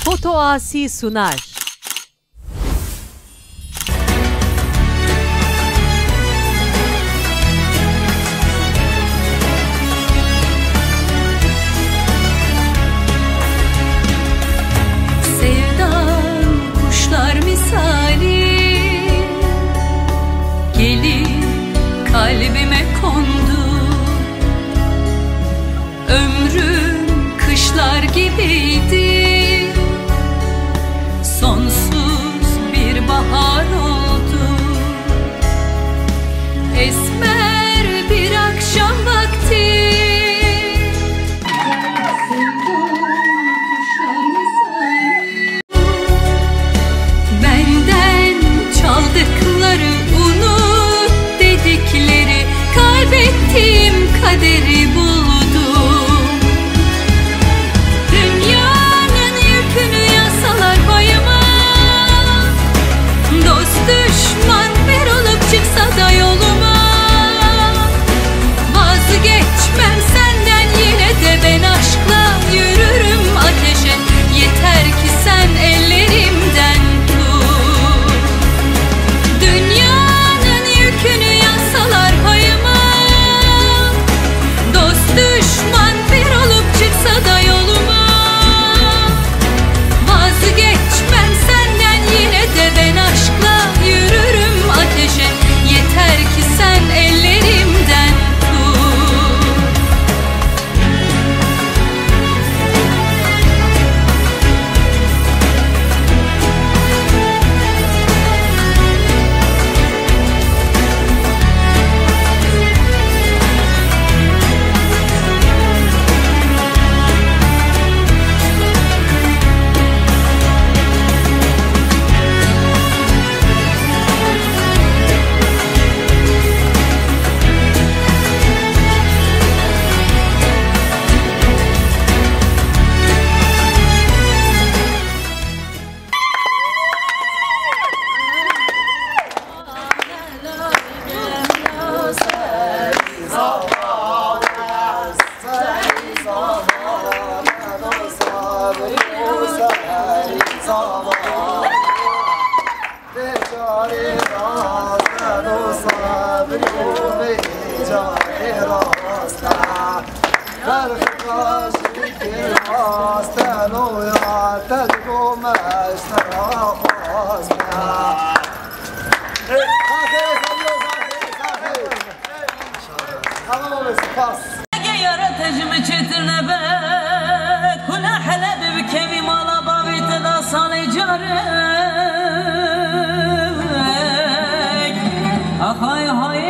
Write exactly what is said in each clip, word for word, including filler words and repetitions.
Foto Asi sunar. Sevdan kuşlar misali gelip kalbime kondu. Ömrüm kışlar gibiydi, sonsuz bir bahar oldu. Esmer bir akşam vakti. Benden çaldıkları, unut dedikleri, kaybettiğim kaderi buldum. Dünyanın yükünü yassalar payıma, dost düşman bir olup çıksa da yoluma, vazgeçmem senden, yine de ben aşkla yürürüm ateşe. Yeter ki sen ellerimden tut. Dünyanın yükünü yazsalar payıma, dost düşman bir olup çıksa da yoluma, vazgeçmem senden, yine de ben aşkla yürürüm ateşe. Yeter ki sen ellerimden tut. Tamam abi, spas. Yara tecmi çetir nebe, kula hele bi kevî mala bavî te da salê carek. Axay hay.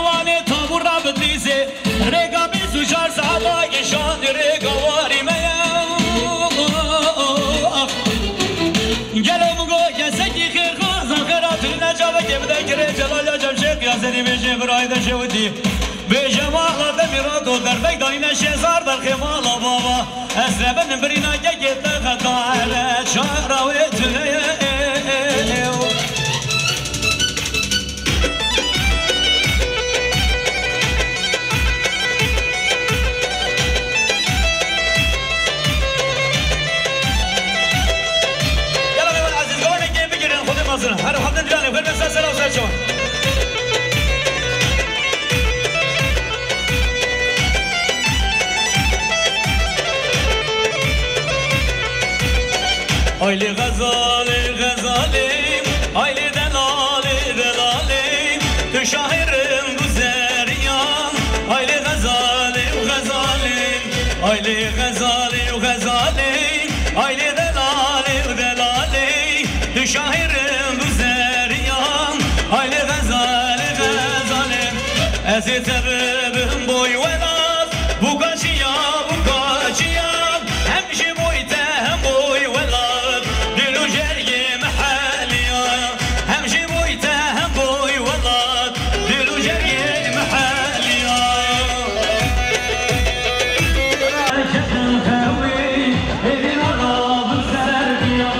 Wanê tabûr da bi dîzê, rêga bîst û çar saeta gişand, rêga warî me ye. Dayne şêzar derxê mala bava, ez rebinim birîna kekê te xetare, çara wê tune ye. Yala, Meval Aziz, gawanekê bigirin, Xwedê mezin. Her haftin dilanê, xêr be ser sera û ser çawan. Ay lê Xezalê, Xezalê, ay lê delalê, delalê, tu şahê rind û zeriya. Ay lê Xezalê û Xezalê, ay lê Xezalê û Xezalê, ay lê delalê û delalê, tu şahê rind û zeriya. Ay lê Xezalê, Xezalê, ez ê te bibim boy welat, bûka çiya, bûka çiya. Hem ji boy te hem boy welat, dil û cergê meheliya. Hem ji boy te hem boy welat, dil û cergê meheliya. Ketin xewê, êdî nara bi ser diya,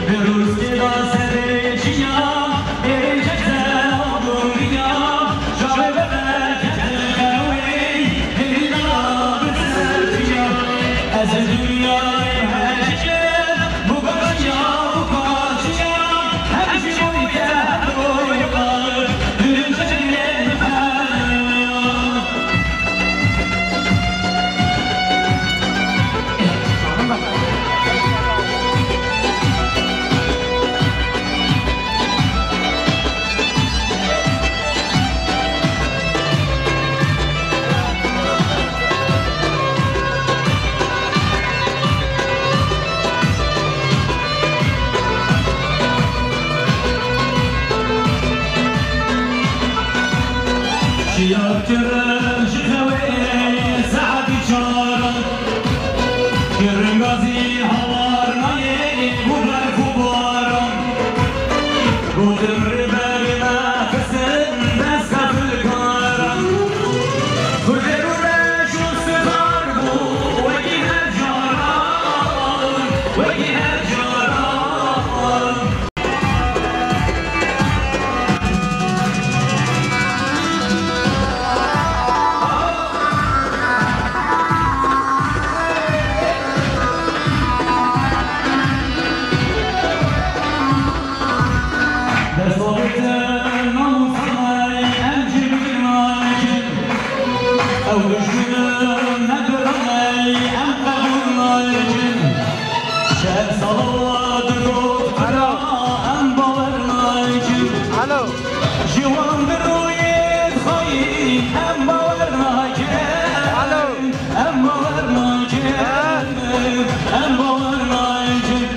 bi rûskê da serê çiya, êrê çek ser a dunya. Şiyar kirin ji xewê saetî çaran. Kirin gazî hawar nayê û berf û baran. Gotin rêberê me xistin dest xefilkaran. Kurdê rû reş û sifar bû wekî her caran, wekî her caran. Destokê te namûsa me, em jî bigirna dikin. Ew dijmin ne birane, em qebûl naykin. Şer salawat digot, Alo. Em bawer naykin. Alo. Ji wan bi rûyê dixwayî, em bawer nakin. Alo. Em bawer nakin. He? Em bawer nakin.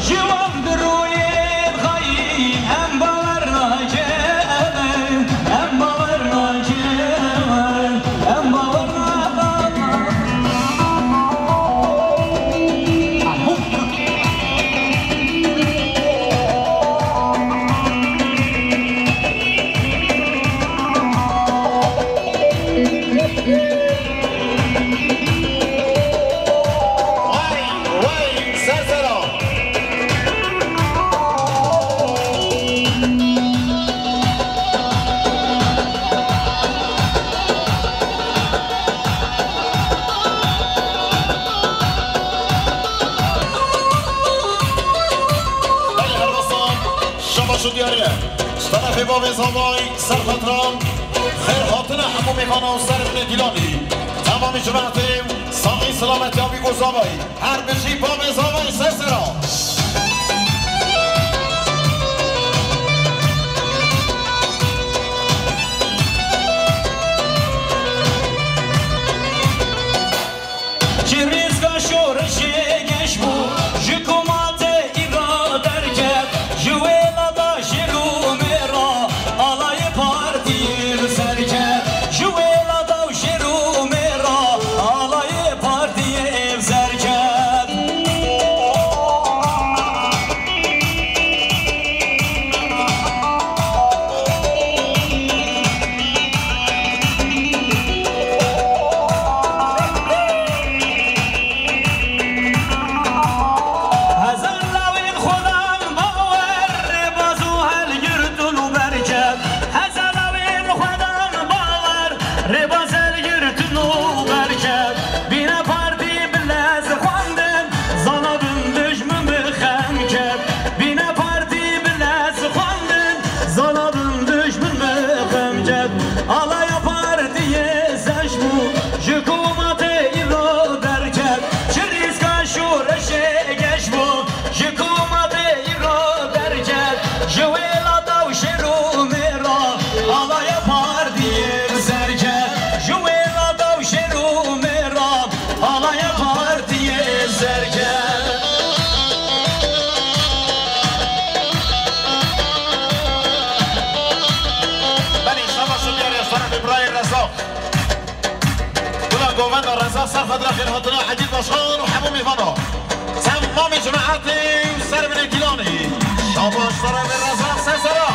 Ji wan bi rûyê dixwayî, em bawer nakin. Em bawer nakin. Em bawer nakin. Vay, vay, ser sera. Belê helbestan, şabaş û diyar e. Ji terefê bavê zavayî ser xatran, xêr hatine hemû mêvana û seribinê dîlanî. Temamî cemaetê saxî silametiya wî û zavayî. Her bijî bavê zavayî ser sera. Ji rîzga şoreşê geş bû, ji koma te îra derket, ji wêlata jêr û mêra alayê partiyê bi ser ket, ji wêlata û jêr û mêra alayê partiyê bi ser ket. Govenda Reza ser xwe diraxên hatina Edîl Başkan û hemû mêvana. Temamê cemaetê û ser binê Dîlanê. Şabaş sere bi Reza ser sera.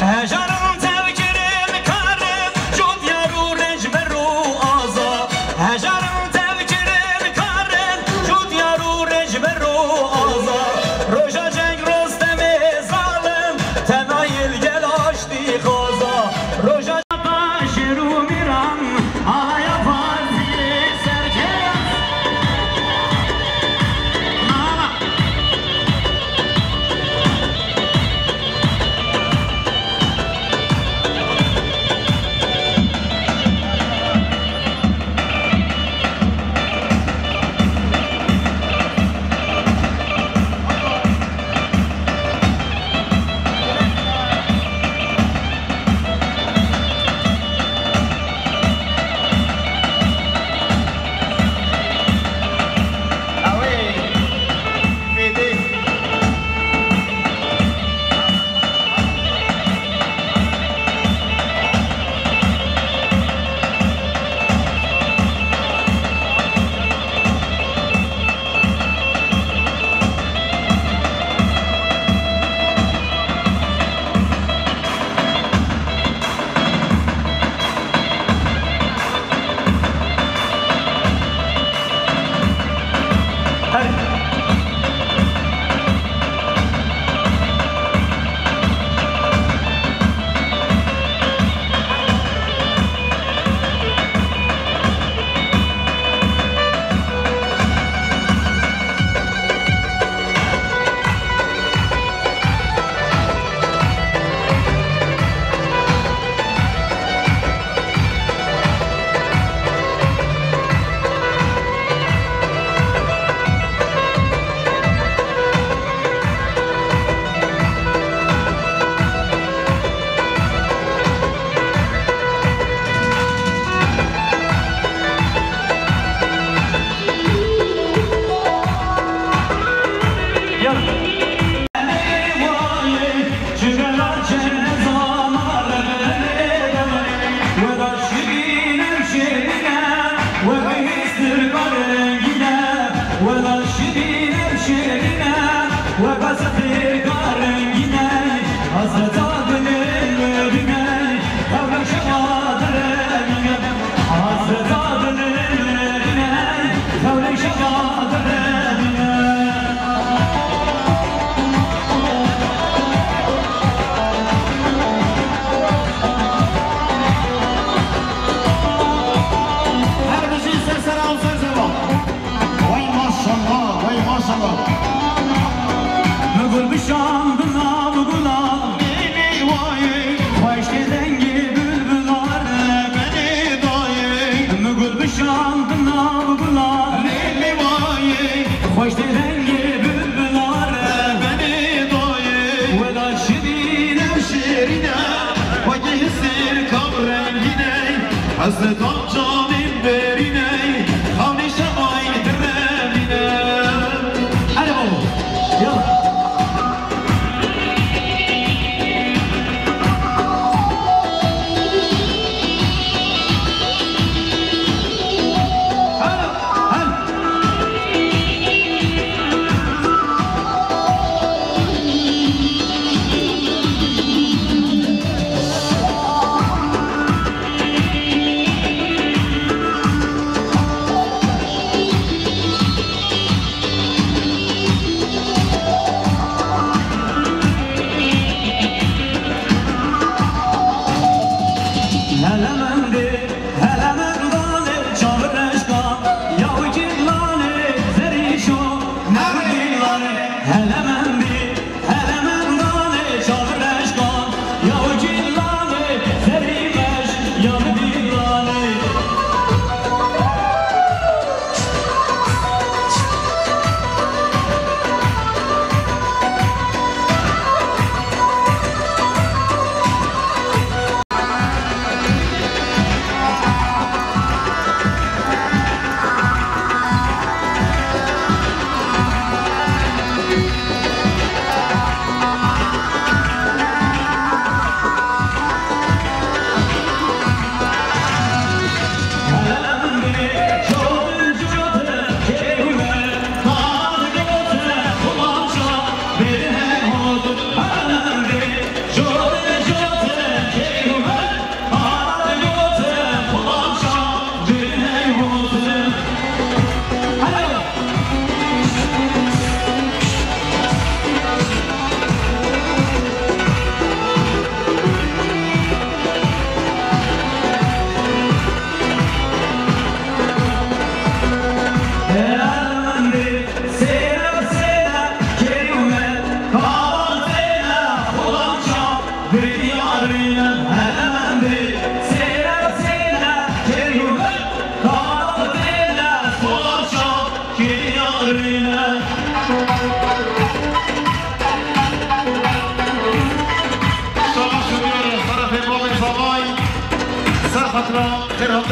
Hejaran tevkirin karin, ju diyar û rêncber û aza. Hejaran tevkirin karin, ju diyar û rêncber û aza. Roja ceng Rostemê zalim, tenayî li gel aştî xwaza. Roja şêr û mîran, alaya Fazilê serkevt. Mama. Her bijî ser sera û ser zeva. Wey maşallah, wey maşallah. Mi gul bişan bi nav û gulan. Lê lê wayê. Xweştê dengê bilbilan. Lê lê dayê. Mi gul bişan bi nav û gulan. Lê lê wayê. Xweştê dengê bilbilan. Lê lê dayê. Wela şirîn e. Şirîn e. Wekî sêrka rengîn e. Hesretan canê berîn e. Xewnê şemayî direvîne. Hadi babo. Yalla. Hadi, hadi.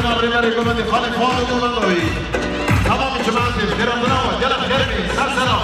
Rêberê Gulbendê Xalê Fuad û Gulbendoyî. Tamamî çiman tê, xêra dirawa, gelek xêr bî, ser sera.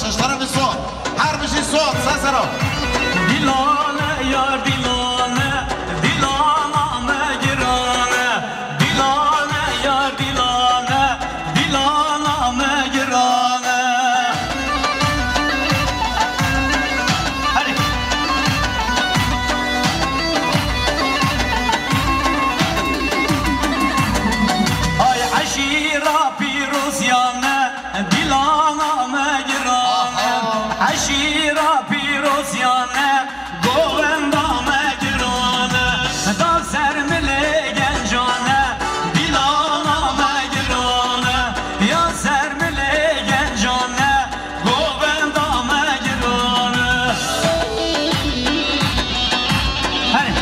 Şeş tarafî sor. Her bijî sor. Ser sera. Dîlane yar dîlane, dîlana me girane. Dîlane yar dîlane, dîlana me girane. Herî. Ay eşîra pîroziyane, dîlana me girane. Aha. Eşîra pîroziyane, govenda me girane. Da ser milê gencane, dîlana me girane. Ya ser milê gencane, govenda me girane. Herî.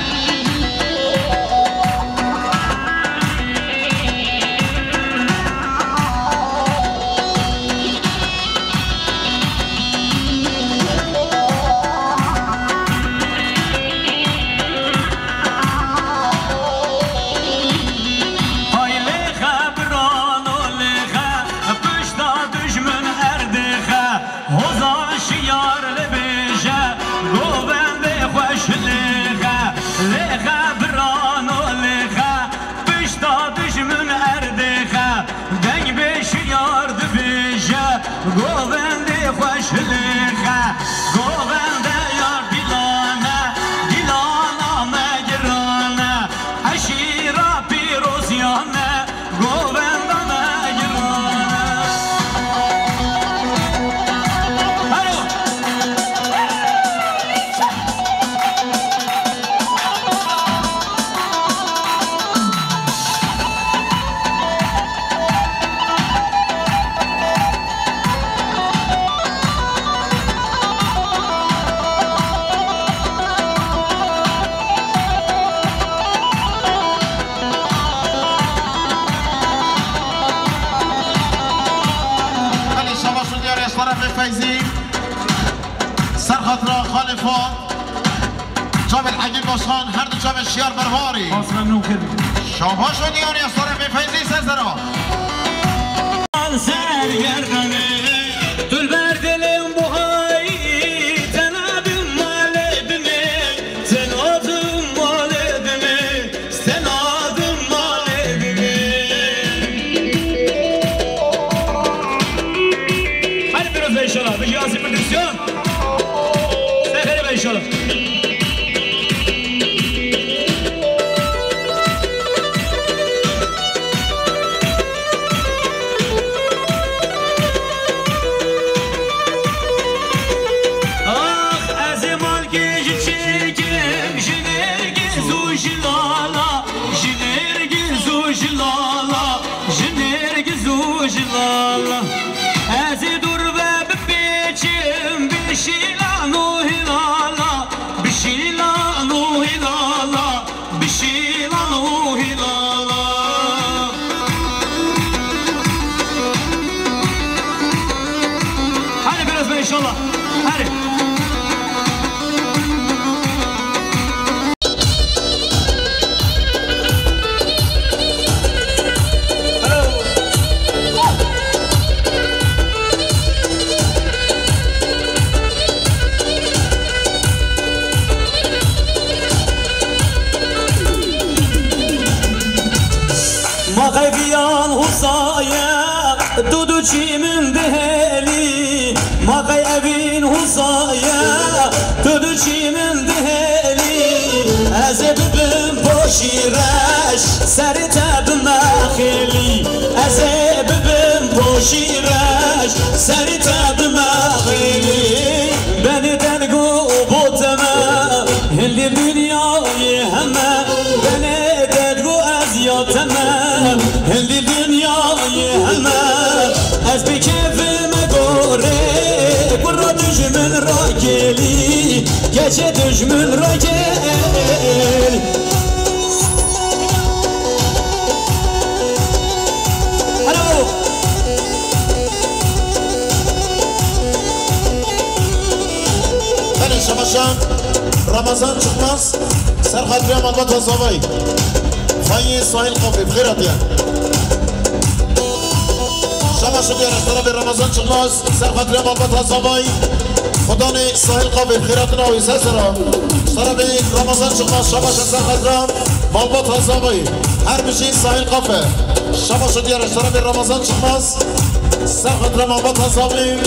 Hay lêxe birano lêxe, pişta dijmin erdixe. Hozan şiyar li bêje, govendê xweş lêxe. Lêxe birano lêxe, pişta dijmin erdêxe. Deng bê şiyar dibêje, govendê xweş lêxe. Govende yar dîlane, dîlana me girane. Eşîra pîroziyane, govenda me girane. Halo! Belê, şabaş û diyarê ez tarafê Feyzî. Ser xatira Xalê Fuad. Çavên Egîl Başkan, her du çavên şiyar berwarî. Aslan nû kir. Şabaş û diyarê ez tarafê Feyzî ser sera. Ser gerdanê, tu li ber dilê min buhayî, te nadim malê dinê, te nadim malê dinê. Senadım malê dinê. Hadi biraz da inşallah. Bir yazı prodüksiyon. Seferi be inşallah. Ax, ez ê malkê ji çêkim, ji nêrgiz û ji lala, ji nêrgiz û ji lala, ji nêrgiz û ji lala. Ez ê dûr ve bipêçim, bi şîlan û hilala, bi şîlan û hilala. Bi şîlan û hilala. Hadi biraz be inşallah. Hadi. Ma qey viyan husaye, tu du çî min dihêlî. Ma qey evîn husaye, tu du çî min dihêlî. Ez ê bi Şîreş, serê te bime xêlî, ez ê bibim po şîreş, serê te bime xêlî. Benê te digo bo te me, hindî dinyayê heme, benê te digo ez ya te me, hindî dinyayê heme. Ez bi kêfê me gorê, kuro dijmin ra gelî, keçê dijmin ra gelî. Hello. Belê, şabaşa Ramazan Çıkmaz, ser xatira malbata Zavayî. Xweyê Sahil Kafê, bi xêr hatiye. Şabaş û diyar, ji tarafê Ramazan Çıkmaz, ser xatira malbata Zavayî. Xudanê Sahil Kafê, bi xêr hatina wî, ser sera. Ji tarafê Ramazan Çıkmaz, şabaş ser xatira malbata Zavayî. Her bijî Sahil Kafe. Şabaş û diyar, ji tarafê Ramazan Çıkmaz, ser xatira malbata Zavayî.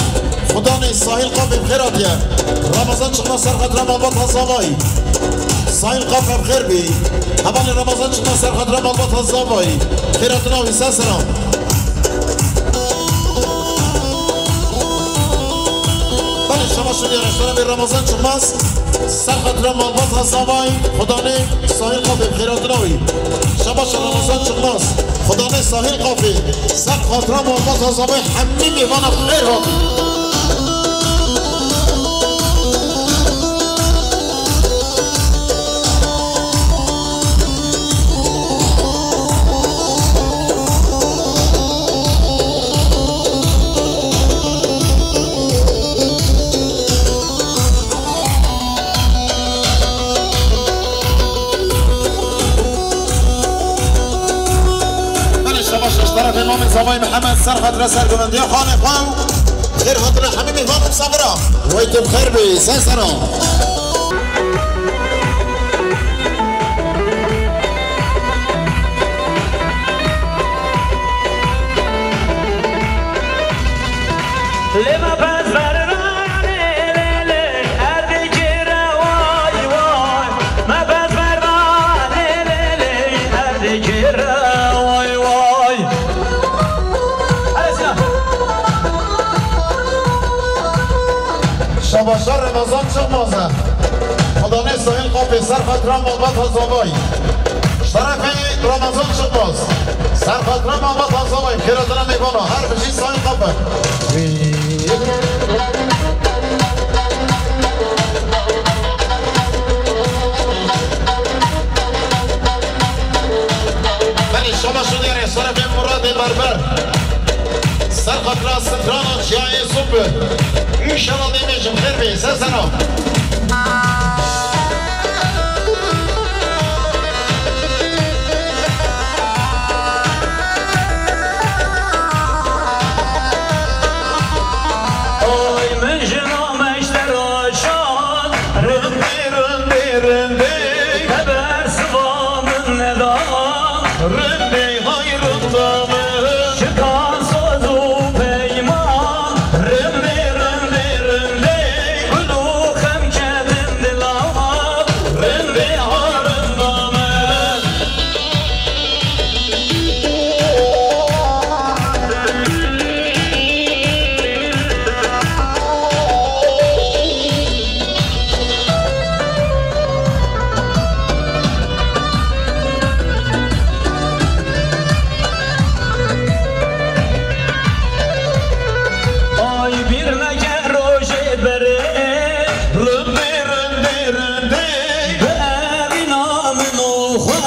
Xudanê Sahil Kafê bi xêr hatiye. Ramazan Çıkmaz ser xatira malbata Zavayî. Sahil Kafe bi xêr bî. Hevalê Ramazan Çıkmaz ser xatira malbata Zavayî. Xêr hatina wî, ser sera. Belê, şabaş û diyar, ji tarafê Ramazan Çıkmaz ser xatira malbata Zavayî. Xudanê Sahil Kafê bi xêr hatina wî. Şabaş Ramazan Çıkmaz. Xudanê Sahil Kafê ser xatira malbata Zavayî, hemî mêvana bi xêr hatin. Belê, şabaş, ji tarafê Mamê Zavayî Mihemed, ser xatira sergovendiya xanê xwe û xêr hatine hemî mêvan û misafira. Wey tu bi xêr bî, ser sera. Lê me bes verda lê lê lê, erdê kêre way way. Me bes verda lê lê lê, erdê kêre way way. Hele siya. Şabaşa Ramazan Çıkmaz e. Xudanê Sahil Kafê ser xatira malbata Zavayî. Ji tarafê Ramazan Çıkmaz. Ser xatira malbata Zavayî. Xêr hatine mêvana. Her bijî Sahil Kafe. Belê, şabaş û diyarê, ser xatira Muradê Berber. Ser xatira strana çiyayê Sumbi. Înşallah demê ji xêr bê, ser sera. Oy min jino meştero şan, rindê, rindê, rindê, teber siva min neda. Rindê hay rinda min. Şika soz û peyman. Rindê, rindê, rindê. Gul û xem ketin dila. Rindê ha rinda min. Ay bîr neke rojê berê, rindê, rindê, rindê. Bi evîna min û xwe.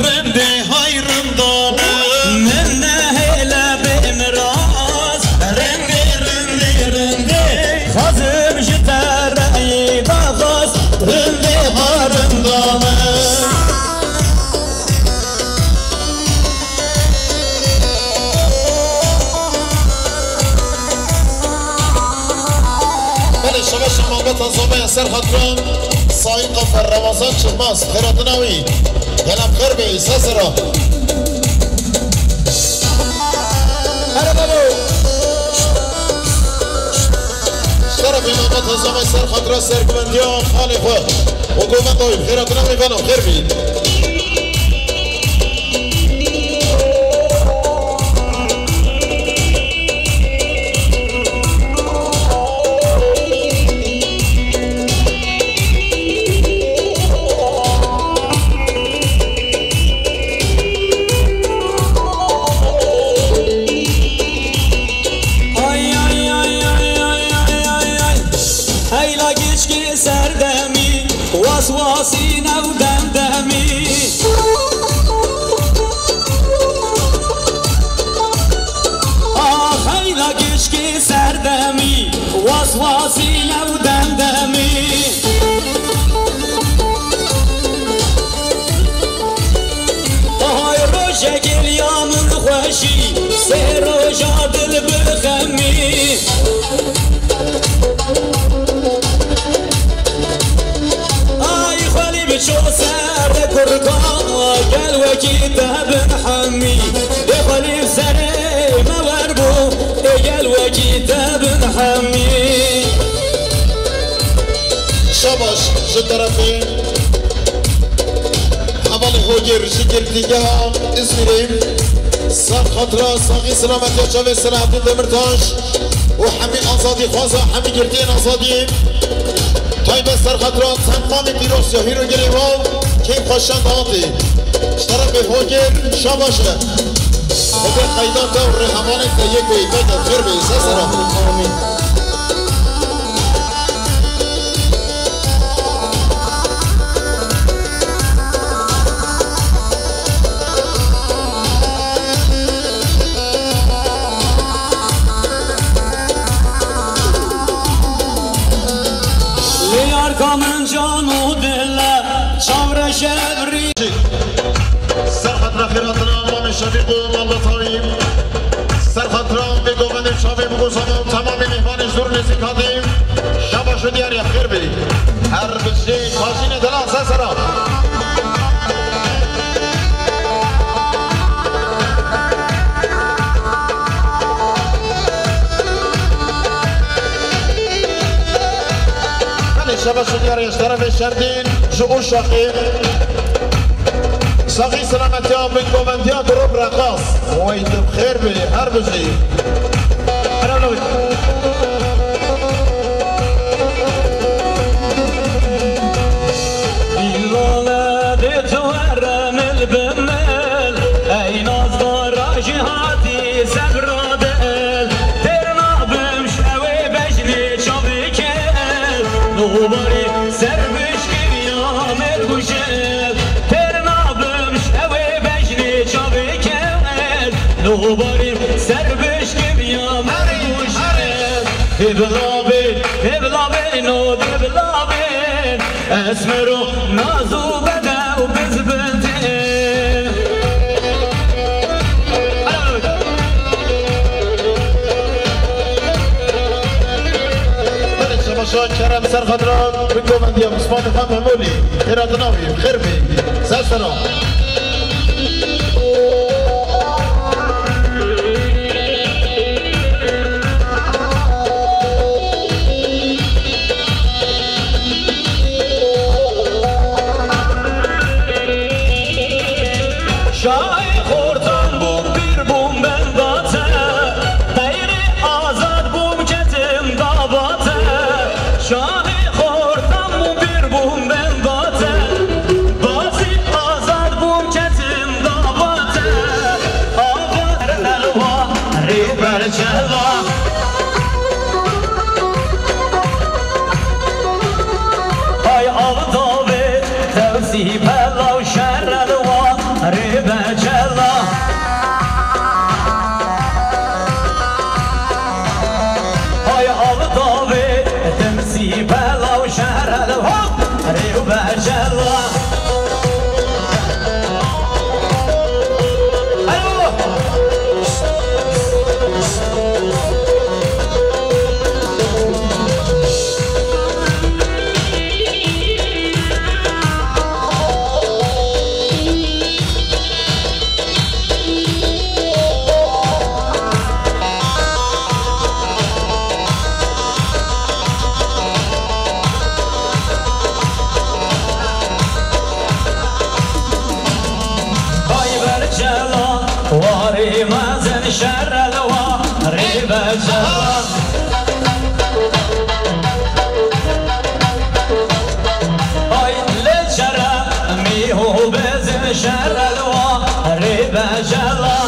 Rindê hay rinda min. Min nehêle bê miras. Rindê, rindê, rindê. Xwazim ji te reyê daxwaz. Rindê ha rinda min. Belê, şabaş malbata Zavayî, ser xatira Sahil Kafe, Ramazan Çıkmaz, xêr hatina wî. Gela bi xêr bê, ser sera. Here babo. Şerefê malbata Zavayî, ser xatira serguvendiya xalê xwe û govenda wî, xêr hatina wî, beno xêr bî. Roja dil bi xemî. Ay xwelî biço ser kurka, gel wekî te bin hemî. Ê xwelî serê me wer bû, ê gel wekî te bin hemî. Şabaş ji terefê Hevalê Hogir ji girtîgeha Îzmîrê, ser xatira saxî selametiya çavê Selahaddîn Demirtaş û hemî azadîxwaza, hemî girtiyên azadî, taybet ser xatira temamê pîroz ya hîrogirê wan, keyf xweşan dihatê. Ji terefê Hogir şabaş e. Xwedê qeyda te û rêhevalên te yek û yekek xêr bê, ser sera. Amîn. Lê yarka min can û dil e, çavre şevrî. Ser xatira xêratina Mamê Şefîq û Malla Tawî. Ser xatira vê govendê çavê bigozama û temamê mêhvanê ji dûr nêzîk hatî. Şabaş û diyariya xêr bê. Her bijî, tajînê dela ser sera. Belê, şabaş û diyariya ji terefê Şerdîn ji Uşaqê. Saxî selametiya bingovendiya grûp Reqas. Wey tu bi xêr bî, her bijî. Dîlane dê tu were mil bi mil, ey nazdara jîhatî sebra dil. Têr nabim ji ewê bejnê çavê kel, nobarî ser bişkiriya mêr gujel. Têr nabim ji ewê bejnê çavê kel, nobarî ser bişkiriya mêr gujel. Hê bila bê, hê bila bê, no dê bila bê. Esmer û naz û bedew biz bin tê. Belê, şabaş û kerem ser xatira bingovendiya Osmanê xwe Memolî. Xêra dinavî, xêr bî. Ser sera. Şahê xortan bûm, pîr bûm benda te. Teyrê azad bûm, ketim dava te. Şahê xortan bûm, pîr bûm benda te. Bazî azad bûm, ketim dava te. Ava elwa, rêber çela. Ay av davê, tewsî bela û şer elwa, rê becela. Ay av davê, tewsî bela û şer elwa, rê becela. Ay berçela, warê mezin şerelwa, rê becela. Ay lê çere mîho bezin şerelwa, rê becela.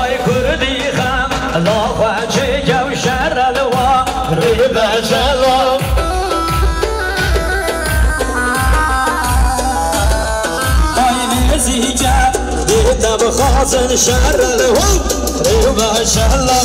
Ay kurdî xem la xwe çêke û şerelwa, rê becela. Ay nêzîke dê te bixwazin şerelwa, rê becela.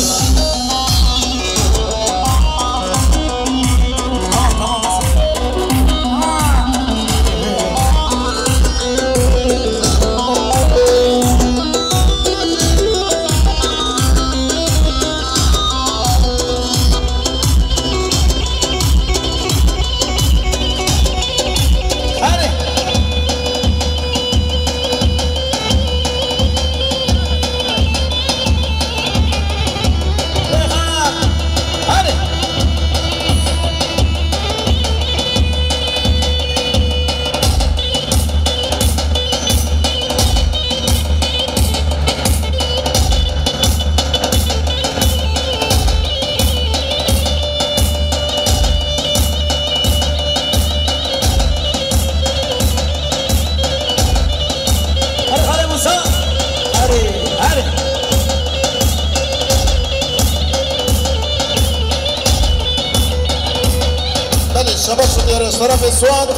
Şerefê Suat,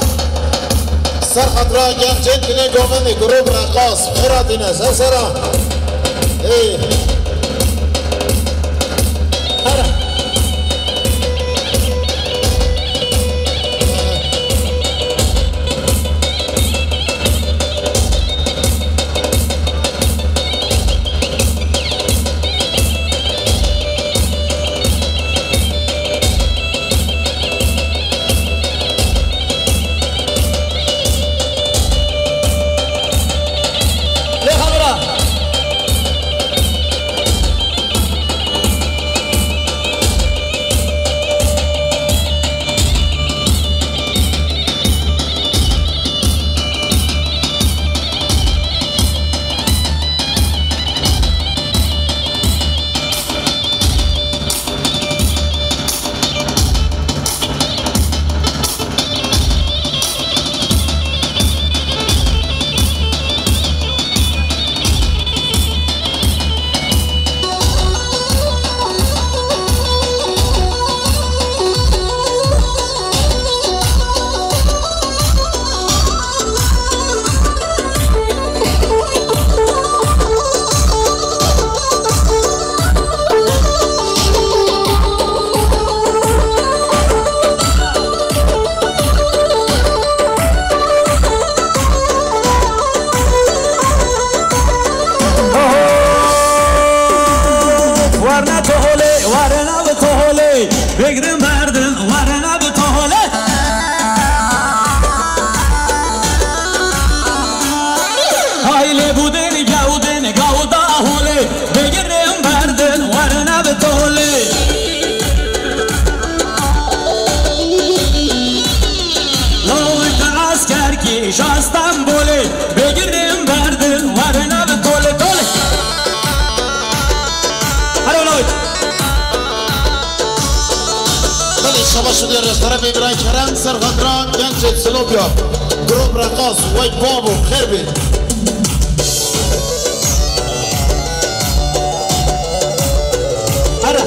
ser xatira gencên Binê Govendê, grûp reqas, xêra dîne, ser sera. Ê. Here. Warna tohole, warna bi tohole, begrin berdin, warna bi tohole. Aile budin, gaudin, gauda hole, begrin berdin, warna bi tohole. Lawik askerkî ji Stenbolê, bêgirin berdin, werin ev tole tole. Hero lawik. Belê, şabaş û diyar ji terefê Birayê Kerem, ser xatira gencê Silopya. Grûp reqas, wey babo, xêr bê. Here.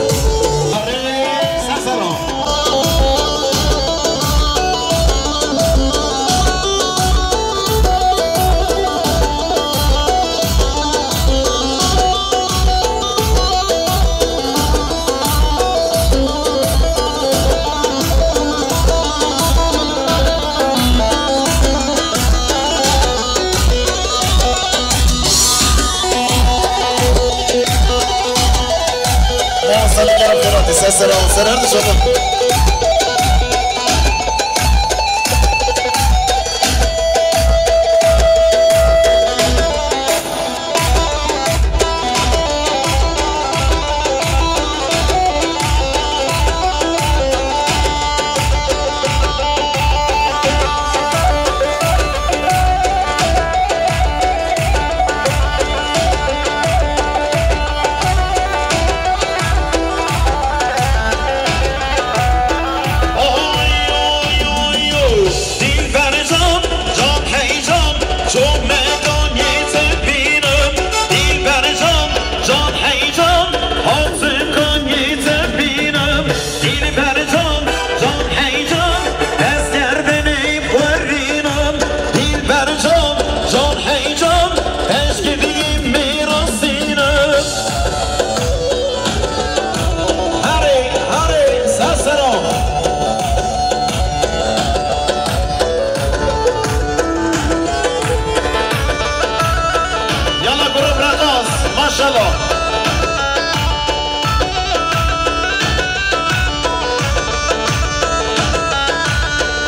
Selamet, ser, ser, ser her du şoto. Dilber can, can hey can, çok mekan yeter benim. Dilber can, can hey can, hasım kan yeter benim. Dilber can, can hey can, dest gerdene kuerinim. Dilber can, can hey can, eşk edeyim mirasını. Herê, herê, ser sera. Yala grûp reqas, maşallah.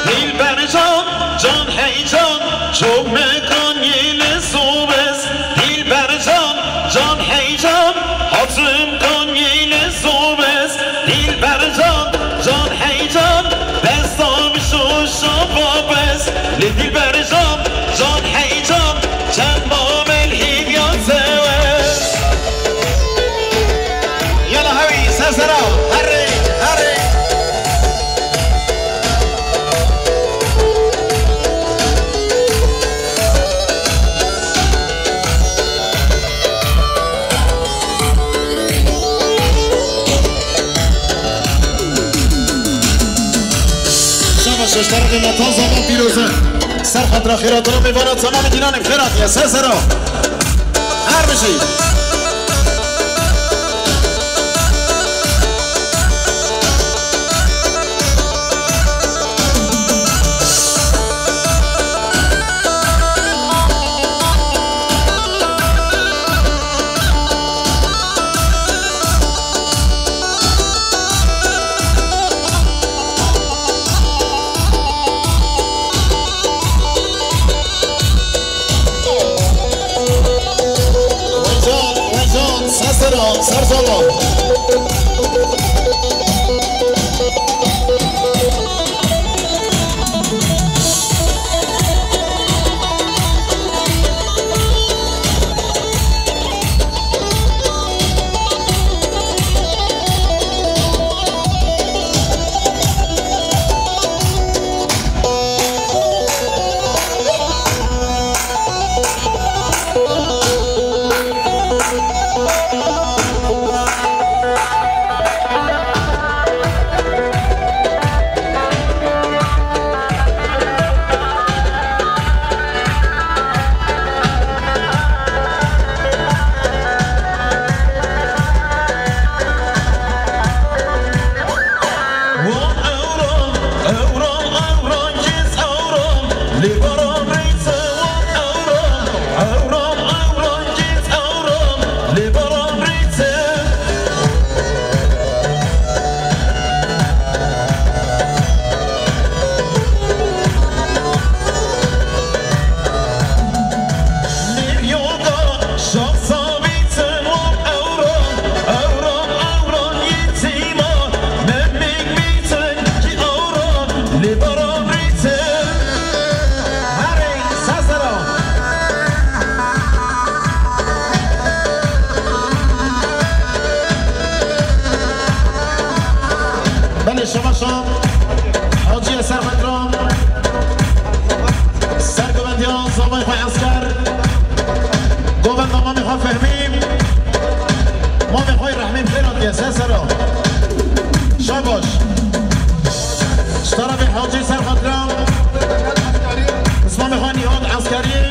Dilber can, can hey can, çok mekan yeli sobes. Dilber can, can hey can, hatım kan yeli sobes. Dilber can, can hey can, desta mişo şababes. Li dilber can, can hey can, çend mamel hîvya sewe. Yala hewî, ser sera, herê, herê. Şabaş, şabaş. Meta Zaman pîroz e. Ser xatira xêra dira mêvana temamê dînanê bi xêr hatiye. Ser sera. Her bijî. Wecan, wecan, ser sera, ser sera. Belê, şebaşa Hacî Eser Xetran, sergovendiya zavayê xwe Esker, govenda mamê xwe Fehmî, mamê xwe Rehmî bi xêr hatiye, ser sera. Şabaş. Ji tarafê Hacî Eser Xetran, pismamê xwe Nîhat Eskerî,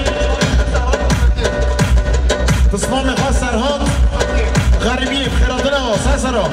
pismamê xwe Serhat Xerîbî, bi xêr hatina, ser sera.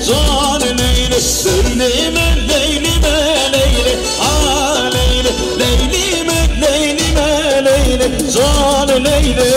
Can Leyli, Leyli me, Leyli me, Leyli, ha Leyli, Leyli me, Leyli me, Leyli, can Leyli.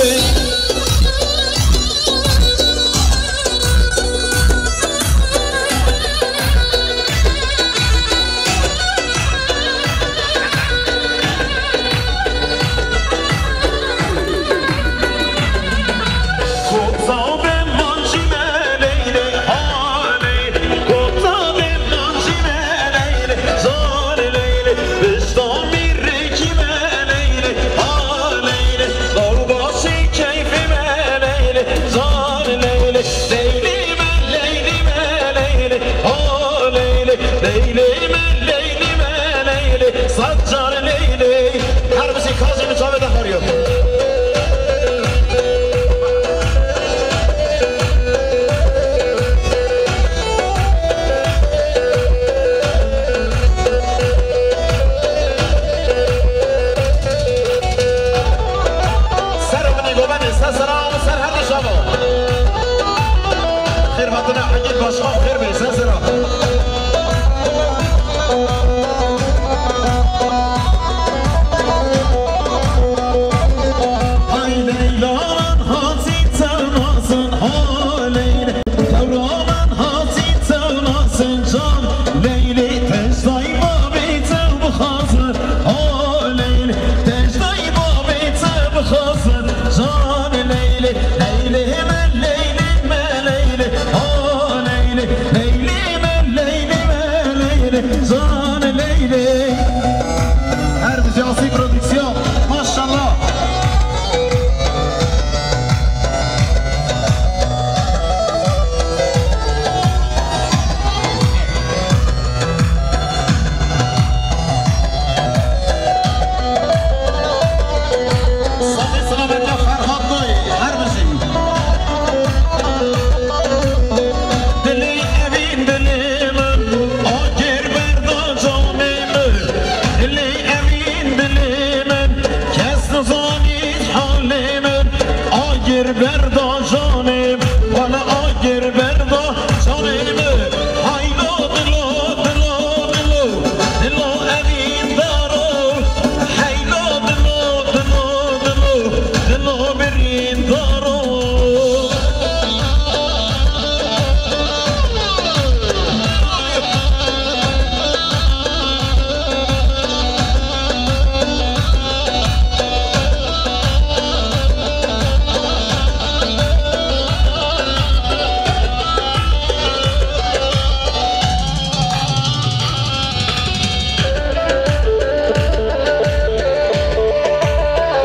Leyli me, Leyli me, Leyli, sed carî Leyli. Her bizî kazê min çavê de xeriyo. Ser binê govendê, ser sera, ser her du çava. Xêr hatine, Egîd Başkan, xêr bê, ser sera. Hay Leyla, hatî tewnasin, ha Leyla. Tewra min hatî tewnasin can Leylê, tecdayî babê te bixwazin, ha Leylê, tecdayî babê te bixwazin can Leylê, Leylê me, Leylê me, Leylê, ha Leylê, Leylê me, Leylê me, Leylê, can Leylê. Her bizî Asî Prodüksiyon, maşallah. Saxî selametya Ferhat Bey, her bijî. Dilê evîn dilê min, agir berda canê min. Dilê evîn dilê min, kes nizanî halê min. Agir berda canê min, wele agir berda canê min. Haylo dilo, dilo, dilo, dilo evîn daro. Haylo dilo, dilo, dilo, dilo birîn daro.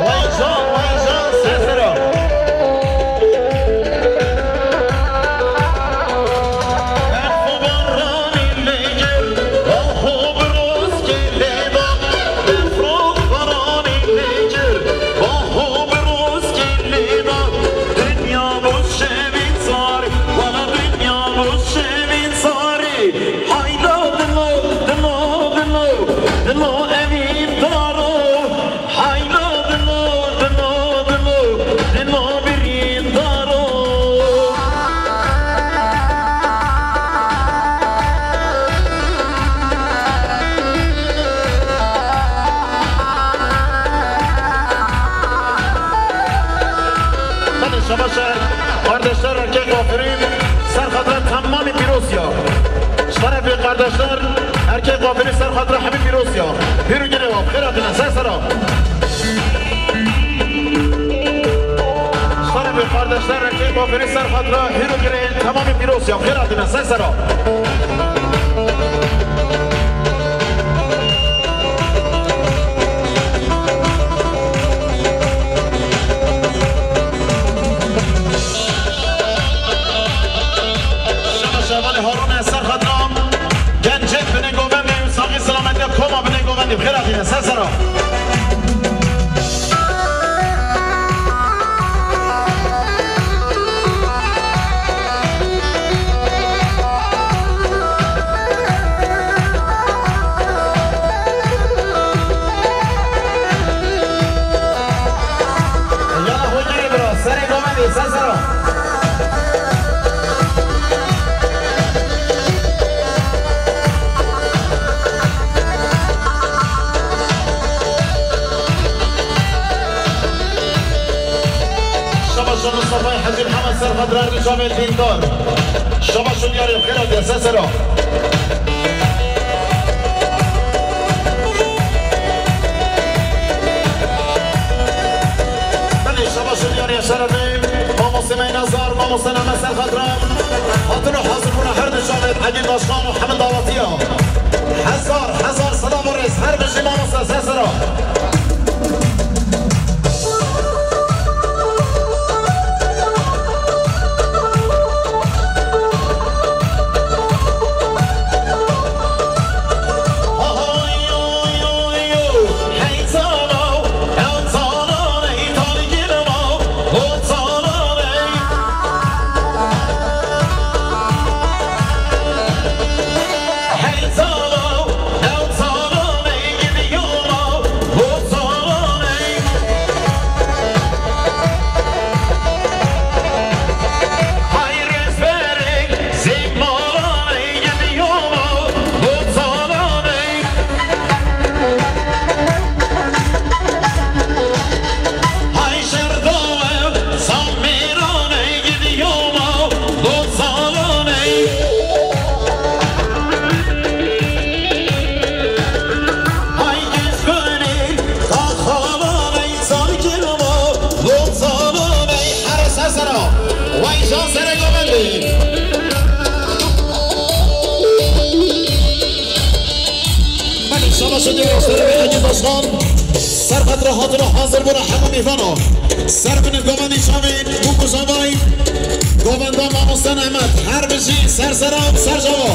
Vay can, vay can, ser sera. Berf û baranî lê gir, baho bi rozkê lê da. Berf û baranî lê gir, baho bi rozkê lê da. Dinya bû şevîn zarî, wala dinya bû şevîn zarî. Hayla dilo, dilo, dilo, dilo evîn daro. Haylo dilo, dilo, dilo, dilo birîndaro. Belê, şabaş e, kardeşler, erkek aferin, ser xatirê temamî Pîrosiya. Şerefê kardeşler, erkek aferin, ser xatirê hemî Pîrosiya. Hîr û girê wan, xêr hatine, ser sera. Şerefê kardeşler, erkek aferin, ser xatirê hîr û girê temamî Pîrosiya. Xêr hatine, ser sera. Şema Şervanê Harûnê ser xatira gencên binê govendê û saxî selametê koma binê govendê. Xêr hatine, ser sera. Yala hocayê bira, serê govendê, ser sera. Xatira her du çavên dîndar. Şabaş û diyarê xêra diye ser sera. Belê, şabaş û diyarê şerefê mamoste me Nezar, mamoste Nemet ser xatira. Hatin û hazir bûne her du çavên Egîd Başkan û Hemid Dawetiya. Hezar, hezar selam û rêz. Her bijî mamoste ser sera. Belê, şabaş û diyarê şerefê Egîd Başkan. Ser xatira hatin û hazir bûne hemû mîvana. Ser binê govendî çavên bûk û zavay. Govenda mamoste Nemet. Her bijî ser sera û ser çava.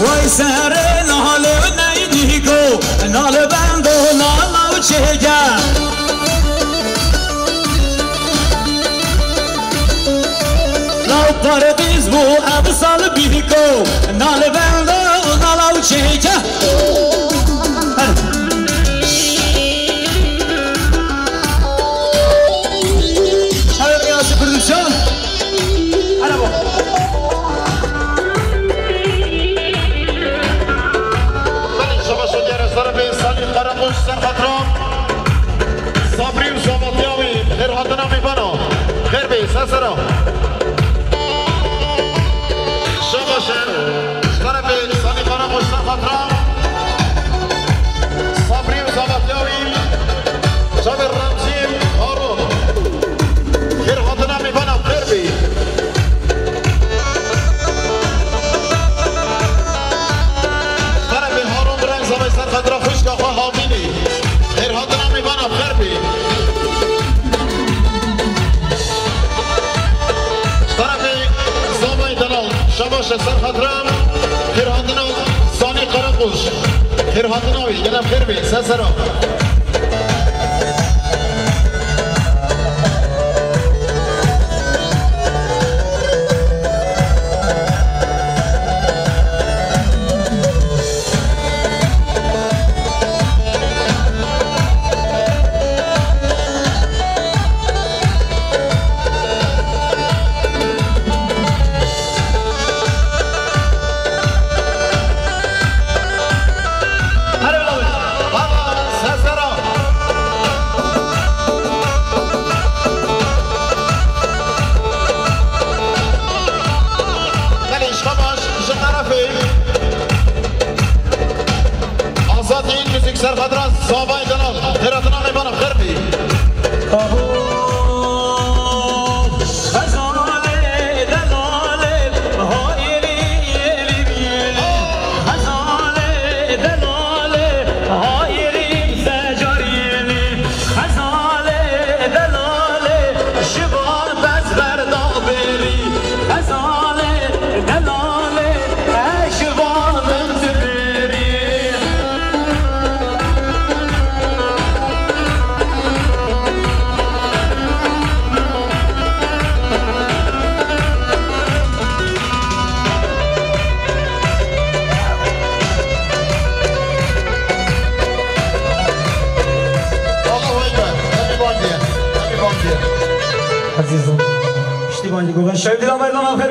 Vay serê nalê û neynîko, nalbendo nala û çêke. Law paredîz bû ev sal bîko, nalbendo nala û çêke. Çayo Niyazi Prodüksiyon. Merhaba. Belê, şabaş û diyar e, ser bê Salî Karakuş, ser xatira Sabrî û Şabatya wî, xêr hatina mêvana. Xêr bê, ser sera. Şabaş e. Şerefê Salî Karakuş ser xatira Sabrî û Şabatya wî, çavê Remzî Harun. Xêr hatina mêvana, xêr bê. Şerefê Harun Bireng Zavay ser xatira xwişka xwe Havînê. Xêr hatina mêvana, xêr bê. Şerefê Zavay Delal, şabaş e, ser xatira xêrhatina Sanî Karakuş. Xêrhatina wî, gelek xêr bê, ser sera. Hadi ulan. Baba, sesler al. Belê, şabaş, ji terefê Azad Yiğit Müzik ser xatira Zavay Delal. Xêrhatina mêvana, xêr bî. Xezalê delalê, ez ji van min dibêrî. Allahu Ekber. Hemî bang diye. Hemî bang diye. Ezîzim, piştî bangî gotin. Şevdî Damer, dema xêr.